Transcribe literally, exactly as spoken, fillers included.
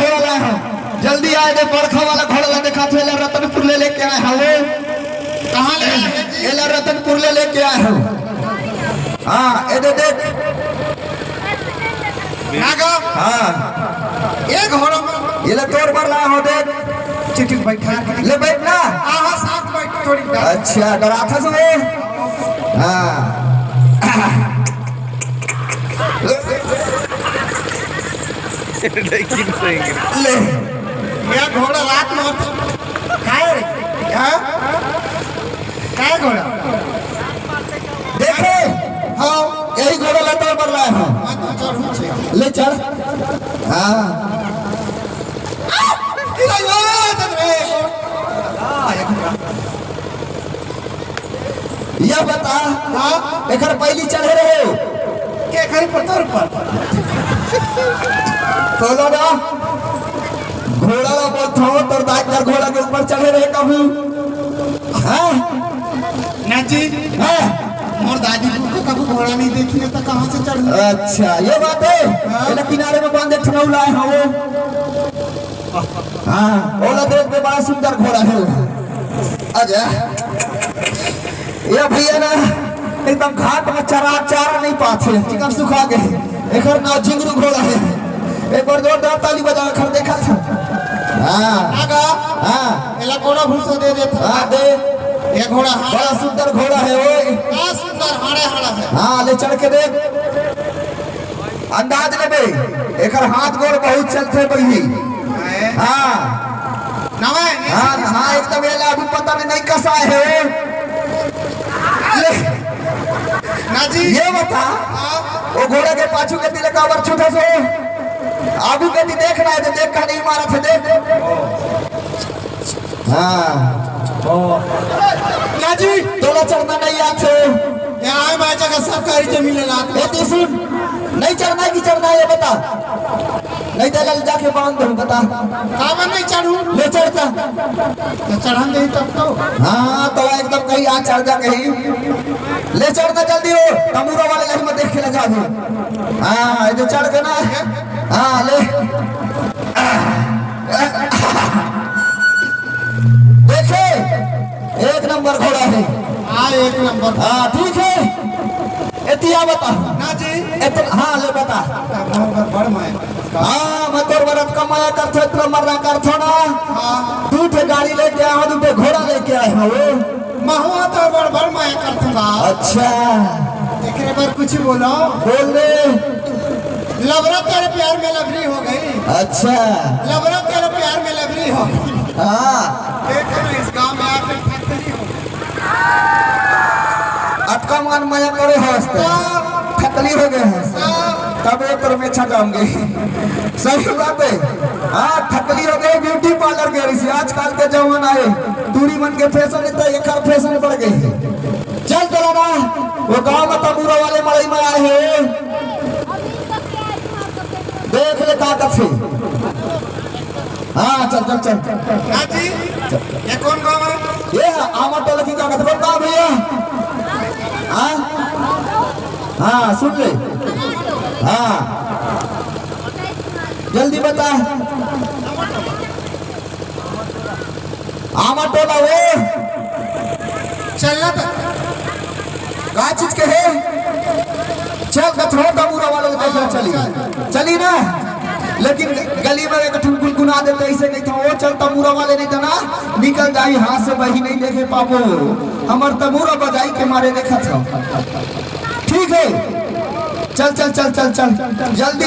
वाला है, जल्दी आए दे, बड़खा वाला घोड़ा ला देखा थे, एला रतनपुर ले लेके आए हैं वो। कहाँ ले आए हैं जी? एला रतनपुर ले लेके आए हैं। हाँ, ए दे देख। नागा। हाँ। एक घोड़ा में ये ले तोर बर लाए हो, देख। चिटिक बैठा। ले बैठ ना। आहा, साथ बैठ थोड़ी। अच्छा, डरा था सो। हाँ। ले। मेरा घोड़ा रात में होता। काय रे? हाँ? काय घोड़ा? देखे? हाँ। यही घोड़ा लतार पर लाए हैं। हाँ, तो चढ़ू छे। ले चढ़। हाँ। यह बता, हाँ? एकर पहली चढ़े रहे हो? के खरी पर तोर पर? तोलो ना। घोड़ा ला बोलत हो, तोर दाई कर घोड़ा के ऊपर चढ़े रहे कभी? हाँ? ना जी। हाँ? मोर दादी को कभी घोड़ा नहीं देखी है, तो कहाँ से चढ़ू? अच्छा, ये बात है। हाँ। एला किनारे में बांधे ठनऊ लाए हैं वो। हाँ, ओला देख बे, बड़ा सुंदर घोड़ा है। आजा। ये भैया ना एकदम घाट में चरा, चारा नहीं पाथे, चिकन सुखा के। एकर नाव झिंगरू घोड़ा है। एक बार जोरदार ताली बजा, एकर देखा था। हाँ। आगा। हाँ। एला घोड़ा भूसा दे देता। हाँ, दे। ये घोड़ा हाँ। बड़ा सुंदर घोड़ा है, ओए। का सुंदर हाड़े हाड़ा है। हाँ, ले चढ़ के देख। अंदाज लेबे, एकर हाथ गोड़ बहुत चलथे बही। हाँ। नवा है, नहीं? हाँ, हाँ, एकदम ये लागू पता नहीं, नहीं कसा है। ले, ना जी। ये बता, हाँ। वो घोड़ा के पाछू के तिलक काबर छूटे सो? आगू के ती देख रहा है, तो देख का नहीं मारा थे, देख। हाँ। ना जी। तोला चढ़ना नहीं आथे। यहाँ आए, मैं जगह सरकारी जमीन ले लात। ए, तू सुन, नहीं चढ़ना है कि चढ़ना है, ये बता। नहीं तो ले जाके बांध दो, बता। काबर नहीं चढ़ू? ले चढ़ता। तो चढ़न दे तब तो। हाँ, तो एकदम कहीं आ चढ़ जा कहीं। ले चढ़ना जल्दी हो, तमूरा वाले लाइन में देख के ले जा दो। हाँ, ये तो चढ़ के ना। हाँ, ले। देखे, एक नंबर घोड़ा है। हाँ, एक नंबर। हाँ, ठीक है। एतिया बता। ना जी। एत-, हाँ, ले बता। बड़, बड़, बड़ माया। हाँ, मैं तोर बर अतका माया करथो, इतना मरना करथो ना। हाँ। दू ठे गाड़ी लेके आए हो, दू ठे घोड़ा लेके आए हो। महूँ तो बड़, बड़ माया करथो ना। अच्छा। एकरे बर कुछ बोलो। बोल रे। लबरा तेरे प्यार में लबरी हो गई। अच्छा। लबरा तेरे प्यार में लबरी हो गई। हाँ। देख ना, इस गांव में आके फैक्ट्री हो गई। अतका मान मया करे हस ते। हाँ। थकली हो गए हस। हाँ। तब एक तोर में छकाऊंगी। सही बात है। हाँ, थकली हो गई, ब्यूटी पार्लर के रिसी। आजकल के जमाना है, टूरी मन के फैशन इतना, एकर फैशन बढ़ गई है। चल चला ना, वो गांव में तमूरा वाले मड़ई में आए हैं। देख ले का कथे। हाँ, चल, चल, चल। हाँ जी, ये कौन गाँव है? ये आमा टोला की का कथे, बता भैया। हाँ? हाँ, सुन ले। हाँ। जल्दी बता। आमा टोला वो। चलना तो। का चीज के है? चल, कथरो तमूरा वाले के देखा चली। चली ना? लेकिन गली में एक ठन गुनगुना देते, ऐसे नहीं था। वो चल, तमूरा वाले नहीं था ना, निकल जाई हाथ से, वही नहीं देखे पाबो। हमर तमूरा बजाई के मारे देखा था। ठीक है, चल, चल, चल, चल, चल, जल्दी।